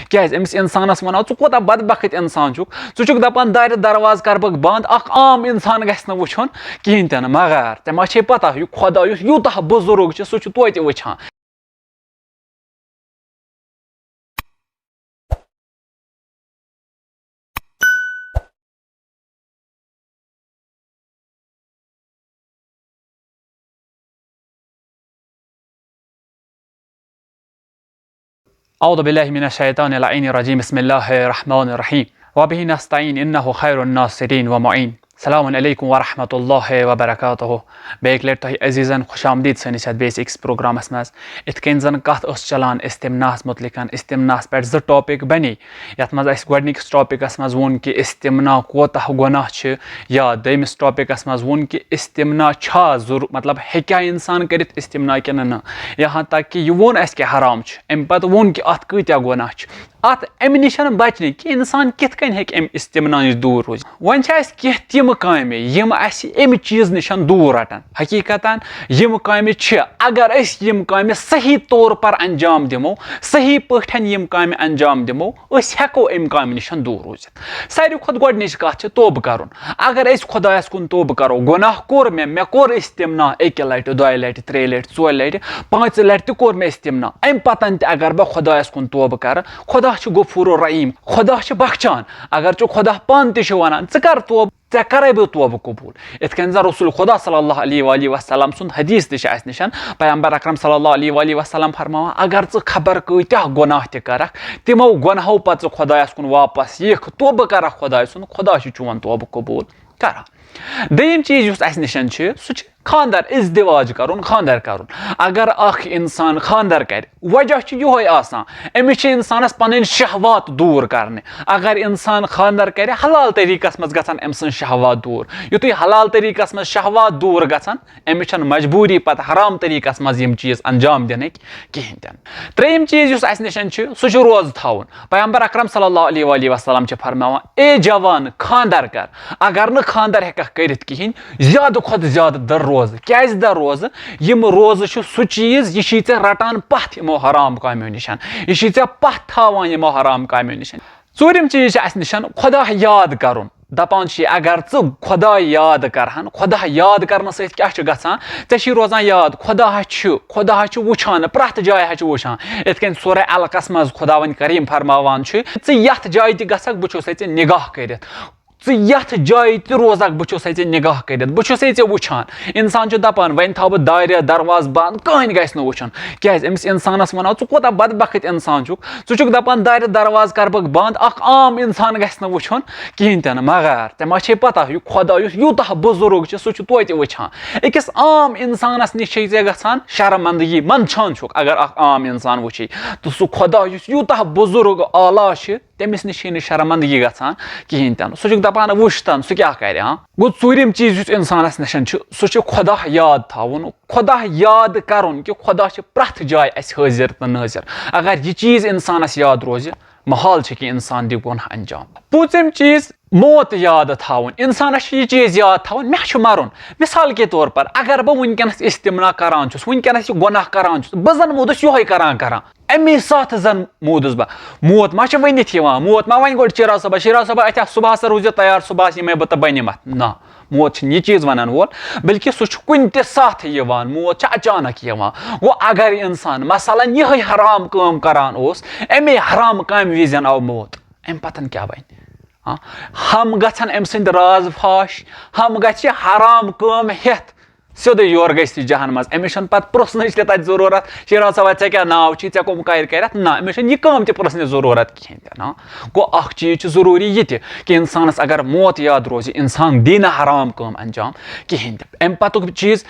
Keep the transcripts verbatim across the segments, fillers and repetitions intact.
کیازِ أمِس اِنسانَس وَنو، "ژٕ کوٗتاہ بدبخت اِنسان چھُکھ، ژٕ چھُکھ دَپان دارِ دروازٕ کَرٕ بہٕ بنٛد، اَکھ عام اِنسان گژھِ نہٕ وٕچھُن کِہیٖنۍ تہِ نہٕ، مگر ژےٚ ما چھے پَتہ یہِ خۄدا یُس یوٗتاہ بُزرگ چھُ، سُہ چھُ توتہِ وٕچھان؟" أعوذ بالله من الشيطان اللعين الرجيم. بسم الله الرحمن الرحيم. وبه نستعين، إنه خير الناصرين ومعين. السلام عليكم ورحمة الله وبركاته. بیٚیہِ اَکہِ لَٹہِ تۄہہِ عزیٖزَن خوش آمدید سٲنِس یَتھ بیٚیِس أکِس پروگرامَس منٛز۔ یِتھ کٔنۍ زَن کَتھ ٲس چَلان استمناہَس مُتعلِقَن، استمناہَس پٮ۪ٹھ زٕ ٹاپِک بَنے، یَتھ منٛز اَسہِ گۄڈٕنِکِس ٹاپِکَس منٛز ووٚن کہِ استمنا کوتاہ گۄناہ چھِ، یا دوٚیمِس ٹاپِکَس منٛز ووٚن کہِ استمنا چھا ضروٗر، مطلب، ہیٚکیٛاہ اِنسان کٔرِتھ استمنا کِنہٕ نہ؟ یہاں تک کہ یہِ ووٚن اَسہِ کہِ حرام چھُ، اَمہِ پَتہٕ ووٚن کہِ اَتھ کۭتیٛاہ گۄناہ چھِ۔ اَتھ اَمہِ نِش بَچنہِ کہِ اِنسان کِتھ کٔنۍ ہیٚکہِ اَمہِ استمنا نِش دوٗر روٗزِتھ۔ وۄنۍ چھِ اَسہِ کینٛہہ تِم کامہِ، یِم اَسہِ اَمہِ چیٖز نِش دوٗر رَٹَن۔ حقیٖقتاً یِم کامہِ چھِ، اگر أسۍ یِم کامہِ صحیح طور پر انجام دِمو، صحیح پٲٹھۍ یِم کامہِ انجام دِمو، أسۍ ہٮ۪کو اَمہِ کامہِ نِش دوٗر روٗزِتھ۔ ساروی کھۄتہٕ گۄڈٕنِچ کَتھ چھِ توبہٕ کَرُن۔ اگر أسۍ خۄدایَس کُن توبہٕ کَرو، گۄناہ کوٚر مےٚ، مےٚ کوٚر استمنا اَکہِ لَٹہِ، دۄیہِ لَٹہِ، ترٛیٚیہِ لَٹہِ، ژورِ لَٹہِ، پانٛژِ لَٹہِ تہِ کوٚر مےٚ استمنا، اَمہِ پَتَن تہِ اگر بہٕ خۄدایَس کُن توبہٕ کَرٕ، خۄدا چھُ غفور الرحیم، خۄدا چھُ بخچان۔ اگر ژٕ خۄدا پانہٕ تہِ چھُ وَنان، "ژٕ کَر توبہٕ، ژےٚ کَرَے بہٕ توبہٕ قبوٗل"، یِتھ کٔنۍ زَن رسول خۄدا صلی اللہ علیہ وآلہ وسلم سُنٛد حدیث تہِ چھِ اَسہِ نِش۔ پیغمبر اکرم صلی اللہ علیہ وآلہ وسلم فرماوان، اگر ژٕ خبر کۭتیٛاہ گۄناہ تہِ کَرَکھ، تِمو گۄناہو پَتہٕ ژٕ خۄدایَس کُن واپس یِکھ، توبہٕ کَرَکھ خۄداے سُنٛد، خۄدا چھُ چون توبہٕ قبوٗل کران۔ دوٚیِم چیٖز یُس اَسہِ نِش چھُ، سُہ چھُ خانٛدر، ازدواج کَرُن، خانٛدر کَرُن۔ اگر اکھ اِنسان خانٛدر کَرِ، وجہ چھُ یِہوٚے آسان، أمِس چھِ اِنسانَس پَنٕنۍ شہوات دوٗر کَرنہِ۔ اگر اِنسان خانٛدر کَرِ، حلال طریٖقَس منٛز گژھن أمۍ سٕنٛز شہوات دوٗر۔ یُتھُے حلال طریٖقَس منٛز شہوات دوٗر گژھن، أمِس چھَنہٕ مجبوٗری پَتہٕ حرام طریٖقَس منٛز یِم چیٖز انجام دِنٕکۍ کِہیٖنۍ تہِ نہٕ۔ ترٛیٚیِم چیٖز یُس اَسہِ نِش چھُ، سُہ چھُ روزٕ تھاوُن۔ پیغمبر اکرم صلی اللہ علیہ وآلہ وسلم چھِ فرماوان، "اے جوان، خانٛدر کر، اگر نہٕ خانٛدر ہٮ۪کَکھ کٔرِتھ کِہیٖنۍ، زیادٕ کھۄتہٕ زیادٕ دَر روزٕ۔" کیٛازِ دَر روزٕ؟ یِم روزٕ چھُ سُہ چیٖز، یہِ چھُے ژےٚ رَٹان پَتھ یِمو حرام کامیو نِش، یہِ چھُے ژےٚ پَتھ تھاوان یِمو حرام کامیو نِش۔ ژوٗرِم چیٖز چھُ اَسہِ نِش خۄدا یاد کَرُن۔ دَپان چھِ، اگر ژٕ خۄدا یاد کَرٕہَن، خۄدا یاد کَرنہٕ سۭتۍ کیٛاہ چھُ گژھان؟ ژےٚ چھُے روزان یاد، خۄدا ہا چھُ، خۄدا ہا چھُ وٕچھان، پرٛٮ۪تھ جایہِ ہا چھُ وٕچھان۔ یِتھ کٔنۍ سورہ علقَس منٛز خۄداوَند کریٖم فرماوان چھُ، "ژٕ یَتھ جایہِ تہِ گژھَکھ، بہٕ چھُسَے ژےٚ نِگاہ کٔرِتھ۔ ژٕ یَتھ جایہِ تہِ روزَکھ، بہٕ چھُسَے ژےٚ نِگاہ کٔرِتھ، بہٕ چھُسَے ژےٚ وٕچھان۔" اِنسان چھُ دَپان، "وۄنۍ تھاوٕ بہٕ دارِ دروازٕ بنٛد، کٕہٕنۍ گژھِ نہٕ وٕچھُن۔" کیٛازِ؟ أمِس اِنسانَس وَنو، "ژٕ کوٗتاہ بدبخت اِنسان چھُکھ، ژٕ چھُکھ دَپان دارِ دروازٕ کَرٕ بہٕ بنٛد، اَکھ عام اِنسان گژھِ نہٕ وٕچھُن کِہیٖنۍ تہِ نہٕ، مگر ژےٚ ما چھے پَتہ، یہِ خۄدا یُس یوٗتاہ بُزرگ چھُ، سُہ چھُ توتہِ وٕچھان۔ أکِس عام اِنسانَس نِش چھے ژےٚ گژھان شرمندگی، منٛدچھان چھُکھ اگر اَکھ عام اِنسان وٕچھی، تہٕ سُہ خۄدا یُس یوٗتاہ بُزرگ اعلیٰ چھِ، تٔمِس نِش چھے نہٕ شرمندگی گژھان کِہیٖنۍ تہِ نہٕ۔ سُہ چھُکھ دَپان، وٕچھ تَن، سُہ کیٛاہ کَرِ، ہاں؟" گوٚو، ژوٗرِم چیٖز یُس اِنسانَس نِش چھُ، سُہ چھُ خۄدا یاد تھاوُن، خۄدا یاد کَرُن کہِ خۄدا چھُ پرٛٮ۪تھ جایہِ اَسہِ حٲضِر تہٕ نٲظِر۔ اگر یہِ چیٖز اِنسانَس یاد روزِ، محال چھِ کہِ اِنسان دِ گۄناہ انجام۔ پوٗژِم چیٖز، موت یاد تھاوُن۔ اِنسانَس چھُ یہِ چیٖز یاد تھاوُن، مےٚ چھُ مَرُن۔ مِثال کے طور پر، اگر بہٕ وٕنکیٚنَس استمنا کَران چھُس، وٕنکیٚنَس یہِ گۄناہ کَران چھُس، بہٕ زَن موٗدُس یِہوٚے کَران کَران۔ اَمے ساتہٕ زَن موٗدُس بہٕ۔ موت ما چھِ ؤنِتھ یِوان؟ موت ما وَنہِ گۄڈٕ، "شیرا صٲبہ، شیرا صٲبہ، اَتہِ آس صُبحَس روٗزِو تیار، صُبحَس یِمَے بہٕ تہٕ بہٕ نِمَتھ"؟ نہ، موت چھِنہٕ یہِ چیٖز وَنَن وول، بلکہِ سُہ چھُ کُنہِ تہِ ساتہٕ یِوان، موت چھِ اچانک یِوان۔ گوٚو، اگر اِنسان مثلاً یِہوٚے حرام کٲم کَران اوس، اَمے حرام کامہِ وِزٮ۪ن آو موت، اَمہِ پَتَن کیٛاہ بَنہِ؟ ہاں، ہم گژھن أمۍ سٕنٛدۍ راز فاش، ہم گژھِ حرام کٲم ہٮ۪تھ سیوٚدُے یورٕ گژھِ تہِ جہنمس۔ أمِس چھُنہٕ پتہٕ پرٛژھنٕچ تہِ تتہِ ضروٗرت، "شیرا صٲبا، ژےٚ کیٛاہ ناو چھُے؟ ژےٚ کٕم کارِ کرتھ؟" نہ، أمِس چھُنہٕ یہِ کٲم تہِ پرٛژھنٕچ ضروٗرت کِہینۍ تہِ۔ نہ، گوٚو، اکھ چیٖز چھُ ضروٗری یہِ تہِ کہِ انسانس اگر موت یاد روزِ، انسان دی نہٕ حرام کٲم انجام کِہینۍ تہِ۔ امہِ پتُک چیٖز،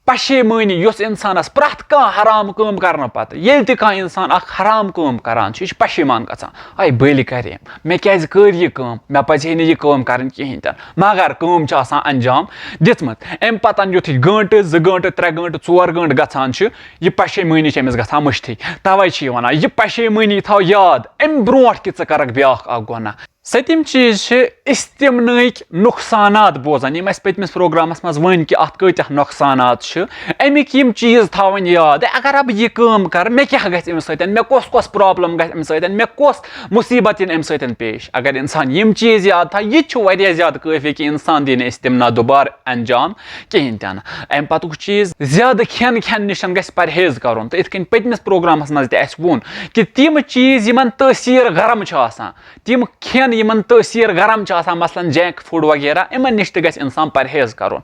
پشیمٲنی، یۄس انسانس پرٛٮ۪تھ کانٛہہ حرام کٲم کرنہٕ پتہٕ، ییٚلہِ تہِ کانٛہہ انسان اکھ حرام کٲم کران چھُ، یہِ چھُ پشیمان گژھان۔ "آے، بٔلۍ کَرے، مےٚ کیٛازِ کٔر یہِ کٲم؟ مےٚ پَزِ ہے نہٕ یہِ کٲم کَرٕنۍ کِہیٖنۍ تہِ نہٕ۔" مگر کٲم چھِ آسان انجام دِژمٕژ۔ اَمہِ پَتَن یُتھُے گٲنٛٹہٕ، زٕ گٲنٛٹہٕ، ترٛےٚ گٲنٛٹہٕ، ژور گٲنٛٹہٕ گژھان چھِ، یہِ پشیمٲنی چھِ أمِس گژھان مٔشتھٕے۔ تَوَے چھِ یہِ وَنان، یہِ پشیمٲنی تھاو یاد، اَمہِ برونٛٹھ کہِ ژٕ کَرَکھ بیٛاکھ اَکھ گۄناہ۔ سٔتِم چیٖز چھِ استمناہٕکۍ نۄقصانات بوزان، یِم اَسہِ پٔتمِس پروگرامَس منٛز ؤنۍ کہِ اَتھ کۭتیٛاہ نۄقصانات چھِ۔ اَمِکۍ یِم چیٖز تھاوٕنۍ یاد، اگر بہٕ یہِ کٲم کَرٕ، مےٚ کیٛاہ گژھِ اَمہِ سۭتۍ، مےٚ کۄس کۄس پرابلم گژھِ اَمہِ سۭتۍ، مےٚ کۄس مُصیٖبت یِن اَمہِ سۭتۍ پیش۔ اگر اِنسان یِم چیٖز یاد تھاوِ، یہِ تہِ چھُ واریاہ زیادٕ کٲفی کہِ اِنسان دِی نہٕ استمنا دُبارٕ انجام کِہیٖنۍ تہِ نہٕ۔ اَمہِ پَتُک چیٖز، زیادٕ کھٮ۪ن کھٮ۪ن نِش گژھِ پرہیز کَرُن۔ تہٕ یِتھ کٔنۍ پٔتمِس پروگرامَس منٛز تہِ اَسہِ ووٚن کہِ تِم چیٖز یِمَن تٲثیٖر گرم چھِ آسان، تِم کھٮ۪ن یِمَن تٲثیٖر گرم چھِ آسان، مثلاً جنک فوڈ وغیرہ، یِمَن نِش تہِ گژھِ اِنسان پرہیز کَرُن۔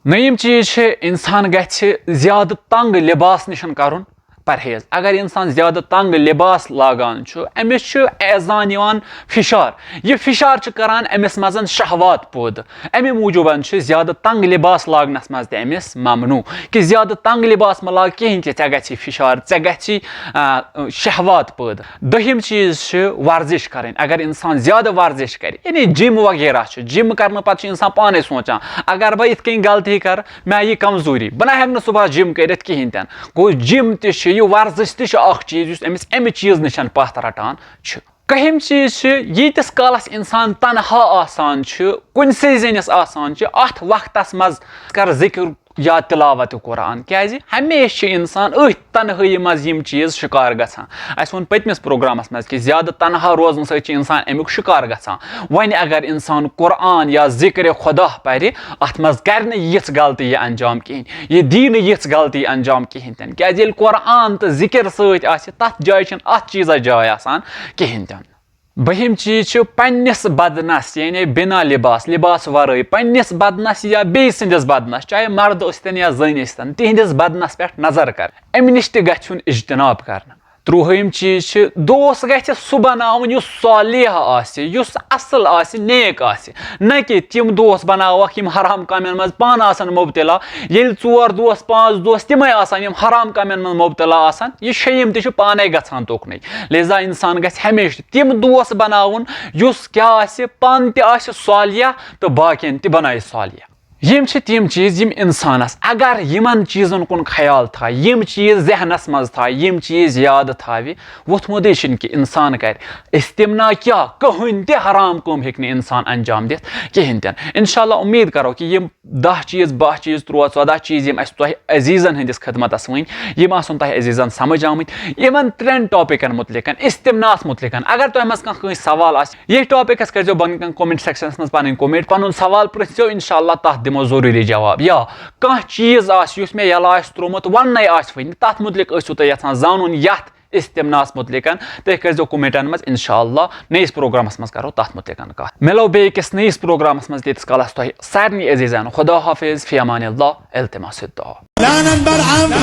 نٔیِم چیٖز چھِ، اِنسان گژھِ زیادٕ تنٛگ لباس نِش کَرُن پرہیز۔ اگر اِنسان زیادٕ تنٛگ لباس لاگان چھُ، أمِس چھُ ایزان یِوان فشار۔ یہِ فشار چھُ کران أمِس منٛز شہوات پٲدٕ۔ اَمہِ موٗجوٗب چھُ زیادٕ تنٛگ لباس لاگنَس منٛز تہِ أمِس ممنوع کہِ زیادٕ تنٛگ لباس مہ لاگ کِہیٖنۍ کہِ ژےٚ گژھی فشار، ژےٚ گژھی، آ، شہوات پٲدٕ۔ دوٚیِم چیٖز چھِ ورزش کرٕنۍ۔ اگر اِنسان زیادٕ ورزش کرِ، یعنی جم وغیرہ چھُ، جم کرنہٕ پتہٕ چھُ اِنسان پانے سونٛچان، اگر بہٕ یِتھ کٔنۍ غلطی کرٕ، مےٚ یہِ کمزوری، بہٕ نہ ہٮ۪کہٕ نہٕ صبحس جم کٔرِتھ کِہیٖنۍ تہِ نہٕ۔ گوٚو، جم تہِ چھُ، یہِ ورزش تہِ چھُ اکھ چیٖز یُس أمِس اَمہِ چیٖز نِش پتھ رٹان چھُ۔ کٔہِم چیٖز چھِ، ییٖتِس کالس اِنسان تنہا آسان چھُ، کُنسٕے زٔنِس آسان چھُ، اتھ وقتس منٛز کر ذکر یا تلاوت قرآن، کیازِ ہمیشہِ چھُ اِنسان أتھۍ تنہٲیی منٛز یِم چیٖز شکار گژھان۔ اَسہِ ووٚن پٔتمِس پروگرامس منٛز کہِ زیادٕ تنہا روزنہٕ سۭتۍ چھُ اِنسان اَمیُک شکار گژھان۔ وۄنۍ اگر اِنسان قرآن یا ذکر خدا پرِ، اتھ منٛز کرِ نہٕ یِژھ غلطی یہِ انجام کِہیٖنۍ، یہِ دی نہٕ یِژھ غلطی انجام کِہیٖنۍ تہِ نہٕ، کیازِ ییٚلہِ قرآن تہٕ ذکر سۭتۍ آسہِ، تتھ جایہِ چھِنہٕ اتھ چیٖزس جاے آسان کِہیٖنۍ تہِ نہٕ۔ بٔہِم چیٖز چھُ پننِس بدنس، یعنی بنا لباس، لباس ورٲے پننِس بدنس یا بیٚیہِ سٕنٛدِس بدنس، چاہے مرد ٲسۍتن یا زٔنۍ ٲسۍتن، تِہنٛدِس بدنس پٮ۪ٹھ نظر کرٕنۍ، امہِ نِش تہِ گژھِ یُن اجتناب کرنہٕ۔ ترٛوہِم چیٖز چھِ، دوست گژھِ سُہ بناوُن یُس صالح آسہِ، یُس اصل آسہِ، نیک آسہِ، نہ کہِ تِم دوست بناوکھ یِم حرام کامٮ۪ن منٛز پانہٕ آسن مبتلا۔ ییٚلہِ ژور دوست، پانٛژھ دوست تِمے آسن یِم حرام کامٮ۪ن منٛز مبتلا آسن، یہِ شیٚیِم تہِ چھُ پانے گژھان تُکنُے۔ لہذا انسان گژھِ ہمیشہِ تِم دوست بناوُن یُس کیٛاہ آسہِ، پانہٕ تہِ آسہِ صالح تہٕ باقین تہِ بنایہِ صالح۔ یِم چھِ تِم چیٖز یِم اِنسانَس اگر یِمَن چیٖزَن کُن خیال تھایہِ، یِم چیٖز ذہنَس منٛز تھایہِ، یِم چیٖز یاد تھاوِ، ووٚتھمُتٕے چھِنہٕ کہِ اِنسان کَرِ استمنا کیٛاہ، کٕہٕنۍ تہِ حرام کٲم ہیٚکہِ نہٕ اِنسان انجام دِتھ کِہیٖنۍ تہِ نہٕ۔ انشاءاللہ اُمید کَرو کہِ یِم دَہ چیٖز، باہ چیٖز، تُرٛواہ، ژۄداہ چیٖز یِم اَسہِ تۄہہِ عزیٖزَن ہٕنٛدِس خدمتَس وٕنۍ، یِم آسَن تۄہہِ عزیٖزَن سمجھ آمٕتۍ۔ یِمَن ترٛٮ۪ن ٹاپِکَن مُتعلِقَن، استمناہَس مُتعلِقَن، اگر تۄہہِ منٛز کانٛہہ کٲنٛسہِ سوال آسہِ، ییٚتھۍ ٹاپِکَس کٔرۍزیو بۄنہٕ کَنہِ comment sectionَس منٛز پَنٕنۍ comment، پَنُن سوال پرٛژھزیو، انشاءاللہ تَتھ دِمو ضروٗری جواب۔ یا کانٛہہ چیٖز آسہِ یُس مےٚ یَلہٕ آسہِ ترٛوومُت، وَننَے آسہِ وٕنہِ، تَتھ مُتعلِق ٲسِو تُہۍ یَژھان زانُن یَتھ استمناہَس مُتعلِقَن، تُہۍ کٔرۍزیو commentَن منٛز، انشاءاللہ نٔیِس پروگرامَس منٛز کَرو تَتھ مُتعلِقَن کَتھ۔ مِلو بیٚیہِ أکِس نٔیِس پروگرامَس منٛز، تیٖتِس کالَس تۄہہِ سارنٕے عزیٖزَن خدا حافظ، فی امان اللہ، التماس الدعا۔ لعنت بر اول،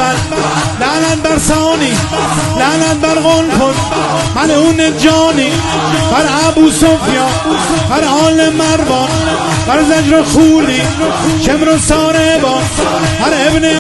لعنت بر ثانی، لعنت بر قنفذ، ملعون جانی، بر ابو سفیان، بر آل مروان، بر زجر و خولی، شمر و ساربان، بر ابن